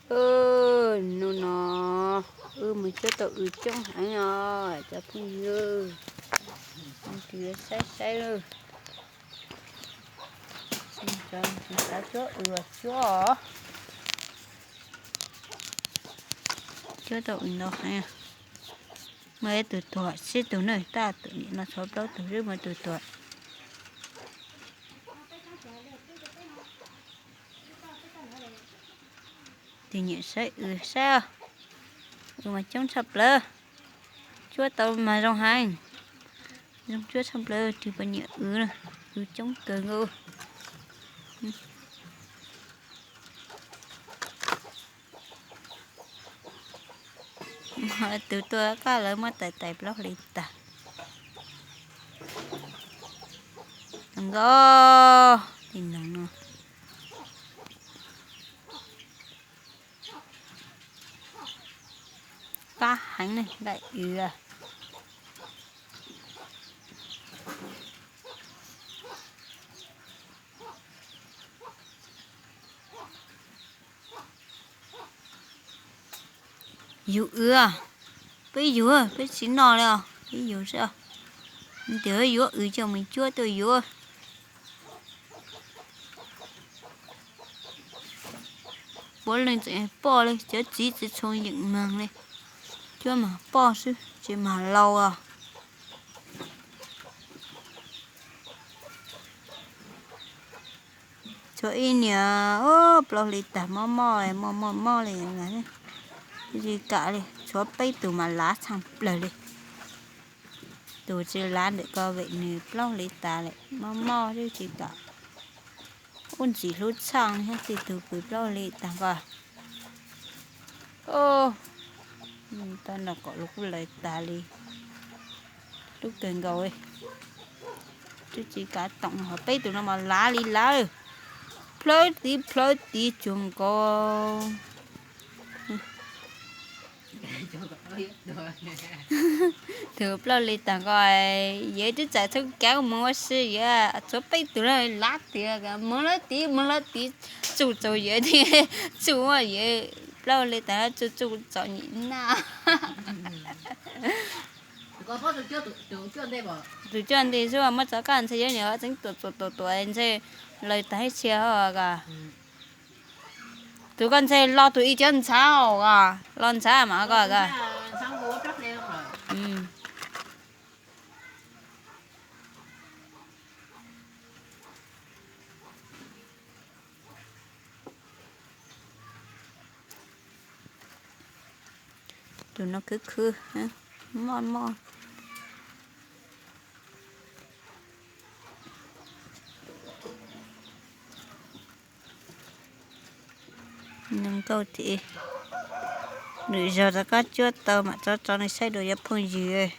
Hnub no wb mus cuab tau w coob heev os cov phooj ywg, saib saib lawm. Xav cuab w cuab os. Cuab tau w ntau heev. Muaj ib tug tuag tsib tug na, tab tus niam no tshuav plaub tug xwb, muaj ib tug tuag. Tus nyiam saib w saib os. W mas coob tshaj plaws. Cuab tau mas zoo heev. Zoo cuab tshaj plaws, tus poj nyiam w, w coob kawg nkaus. Tus tuaj kaj lawv muab tais tais plaub hli tag. Zoo nkauj li no no. Qab heev ne, nqaij w. Yug w, peb yug, peb tsis noj li os, peb yug xwb. Tias yuav w coj mus cuab tuaj yuav. Puav leej tseem poj li, cov txiv tsis tshua yeem mag li. Cuab mag poj xwb, tsis mag laus os. Tshuav ib niag plaub hli tag mob mob, muaj muaj mob li, tsis kam li, tshuav peb tus mas lav tshaj plaws li. Tus tsis lav ntawm ko vim nws plaub hli tas lawm, mob mob xwb tsis kam. Ub ntxim hlub tshaj li, txij tus pw plaub hli tag nqo. Tau nrog kom lus kuj lawv tas li. Hlub kawg nkaus li. Twb tsis kav toom, ho peb tus no mas lav li lav, plhawv tid plhawv tid tsuag nkaus. Tus plaub hli tag nqo, yawg twb txawm txhawb kav mus ua si, yawg tshuav peb tus no lav tiag, mus lawv tid mus lawv tid, tsuj tsuj yawg, tsuj yawg, plaub hli tag tsuj tsuj txom nyem na. Tus cuaj nti xwb muab tso kaj ntxhe, yawg niam tseeb tuam tuam tuam tuam ntxhe, lawv tag ib txhia ko. Tus ko ntxhe lo tus ib cov ntshav os, lo ntshav mas ko ko. Tus no khwv khwv, moj moj. Zoo nkauj thiab. Lwm zaug rov qab cuab tau mam tso tso nej saib dua cov phooj ywg.